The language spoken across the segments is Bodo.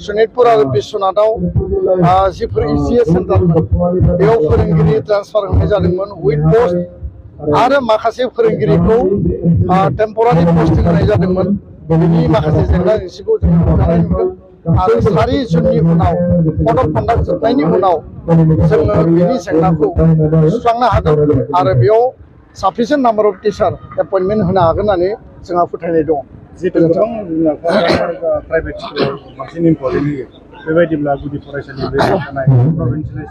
सनितपुर आरो बिश्वनाथाव जिफोर ECS सेन्टारमोन बेयाव फोरोंगिरि ट्रान्सफार होनाय जादोंमोन विथ पोस्ट आरो माखासे फोरोंगिरिखौ टेम्परारि पस्टिं होनाय जादोंमोन बेनि माखासे जेंना जेंसिखौ जों नुजानाय नुदों आरो 4 जुननि उनाव कड अफ कन्डाक्ट जोबनायनि उनाव जोङो बेनि जेंनाखौ सुस्रांनो हागोन आरो बेयाव sufficient number of teacher appointment होनो हागोन होननानै जोंहा फोथायनाय दं। जिहेतु गोबां प्राइभेट स्कुलाव बांसिन इम्परटेन्ट होयो बेबायदिब्ला गुदि फरायसालि थानाय प्रभिन्सियेल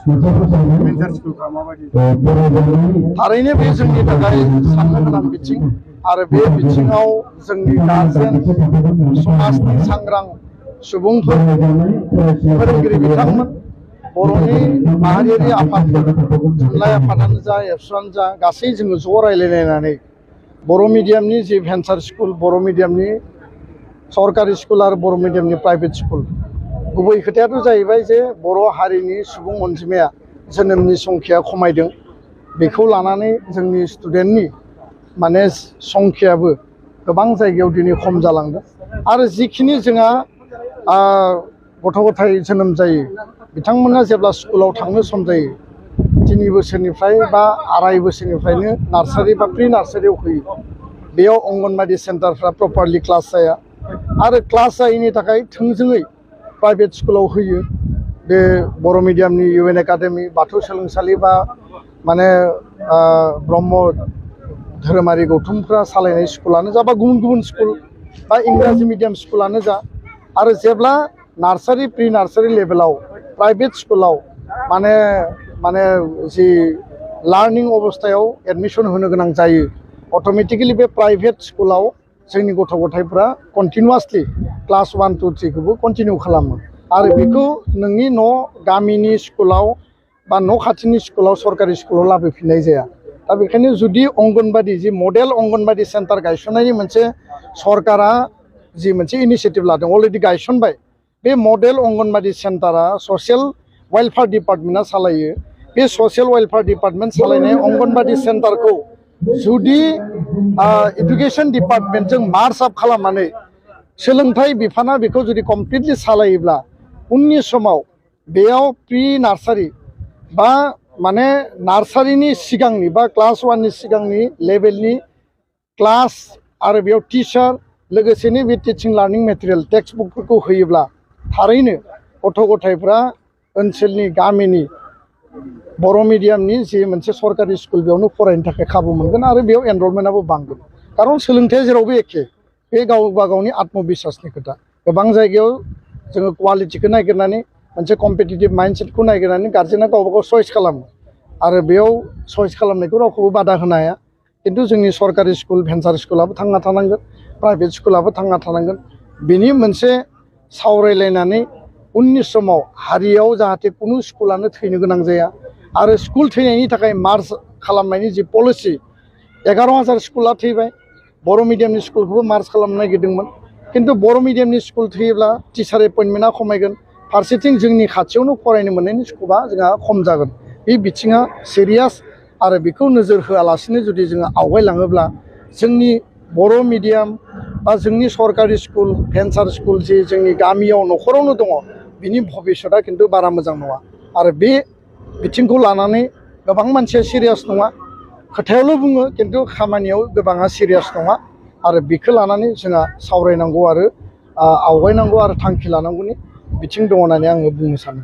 स्कुलफ्रा माबायदि थारैनो बे जोंनि थाखाय साननो गोनां बिथिं आरो बे बिथिङाव जोंनि गार्जेन समाजनि सांग्रां सुबुंफोर फोरोंगिरि बिथांमोन बर'नि माहारियारि आफादफोर थुनलाइ आफादानो जा एबसुआनो जा गासै जोङो ज' रायज्लायलायनानै बर' मिडियामनि जि भेन्सार स्कुल बर' मिडियामनि सरकारि स्कुल आरो बर' मिडियामनि प्राइभेट स्कुल गुबै खोथायाथ' जाहैबाय जे बर' हारिनि सुबुं अनजिमाया जोनोमनि संख्याया खमायदों बेखौ लानानै जोंनि स्टुडेन्टनि माने संख्यायाबो गोबां जायगायाव दिनै खम जालांदों आरो जिखिनि जोंहा गथ' गथाय जोनोम जायो बिथांमोना जेब्ला स्कुलाव थांनो सम जायो 3 बोसोरनिफ्राय बा 2.5 बोसोरनिफ्रायनो नार्सारि बा प्रि नार्सारियाव फैयो बेयाव अंगनबादि सेन्टारफ्रा प्रपारलि क्लास जाया आरो क्लास जायैनि थाखाय थोंजोङै प्राइभेट स्कुलाव होयो बे बर' मिडियामनि UN एकाडेमि बाथौ सोलोंसालि बा माने ब्रह्म धोरोमारि गौथुमफ्रा सालायनाय स्कुलानो जा बा गुबुन गुबुन स्कुल बा इंराजि मिडियाम स्कुलानो जा आरो जेब्ला नार्सारि प्रि नार्सारि लेभेलाव प्राइभेट स्कुलाव माने जि लार्निं अबस्थायाव एडमिशन होनो गोनां जायो अट'मेटिकेलि बे प्राइभेट स्कुलाव जोंनि गथ' गथायफ्रा कन्टिनिउआसलि क्लास 1, 2, 3 खौबो कन्टिनिउ खालामो आरो बेखौ नोंनि न' गामिनि स्कुलाव बा न' खाथिनि स्कुलाव सरकारि स्कुलाव लाबोफिननाय जाया दा बेखायनो जुदि अंगनबादि जि मडेल अंगनबादि सेन्टार गायसननायनि मोनसे सरकारा जि मोनसे इनिशिएटिभ लादों अलरेडि गायसनबाय बे मडेल अंगनबादि सेन्टारा ससियेल वेलफेयार डिपार्टमेन्टआ सालायो बे ससियेल वेलफेयार डिपार्टमेन्ट सालायनाय अंगनबादि सेन्टारखौ जुदि एडुकेशन डिपार्टमेन्टजों मार्ज आप खालामनानै सोलोंथाइ बिफाना बेखौ जुदि कमप्लिटलि सालायोब्ला उननि समाव बेयाव प्रि नार्सारि बा माने नार्सारिनि सिगांनि बा क्लास 1 नि सिगांनि लेभेलनि क्लास आरो बेयाव टिचार लोगोसेनो बे टिचिं लार्निं मेटेरियेल टेक्स्ट बुकफोरखौ होयोब्ला थारैनो गथ' गथायफ्रा ओनसोलनि गामिनि बर' मिडियामनि जि मोनसे सरकारि स्कुल बेयावनो फरायनो थाखाय खाबु मोनगोन आरो बेयाव एनरलमेन्टआबो बांगोन खारन सोलोंथाइया जेरावबो एखे बे गावबा गावनि आत्मबिश्वासनि खोथा गोबां जायगायाव जोङो क्वालिटिखौ नागिरनानै मोनसे कम्पिटिटिभ माइन्डसेटखौ नागिरनानै गार्जेना गावबा गाव चइस खालामो आरो बेयाव चइस खालामनायखौ रावखौबो बादा होनो हाया खिन्थु जोंनि सरकारि स्कुल भेन्सार स्कुलाबो थांना थानांगोन प्राइभेट स्कुलाबो थांना थानांगोन बेनि मोनसे सावरायलायनानै उननि समाव हारियाव जाहाथे कुनु स्कुलानो थैनो गोनां जाया आरो स्कुल थैनायनि थाखाय मार्च खालामनायनि जि पलिसि 11,000 स्कुला थैबाय बर' मिडियामनि स्कुलखौबो मार्च खालामनो नागिरदोंमोन खिन्थु बर' मिडियामनि स्कुल थैयोब्ला टिचार एपइन्टमेन्टआ खमायगोन फारसेथिं जोंनि खाथियावनो फरायनो मोननायनि स्क'पआ जोंहा खम जागोन बे बिथिङा सिरियास आरो बेखौ नोजोर होआलासिनो जुदि जोङो आवगायलाङोब्ला जोंनि बर' मिडियाम बा जोंनि सरकारि स्कुल भेन्सार स्कुल जे जोंनि गामियाव न'खरावनो दङ बिनि भबिसतआ खिन्थु बारा मोजां नङा आरो बे बिथिंखौ लानानै गोबां मानसिया सिरियास नङा खोथायावल' बुङो खिन्थु खामानियाव गोबाङा सिरियास नङा आरो बेखौ लानानै जोंहा सावरायनांगौ आरो आवगायनांगौ आरो थांखि लानांगौनि बिथिं दङ होननानै आङो बुंनो सानो।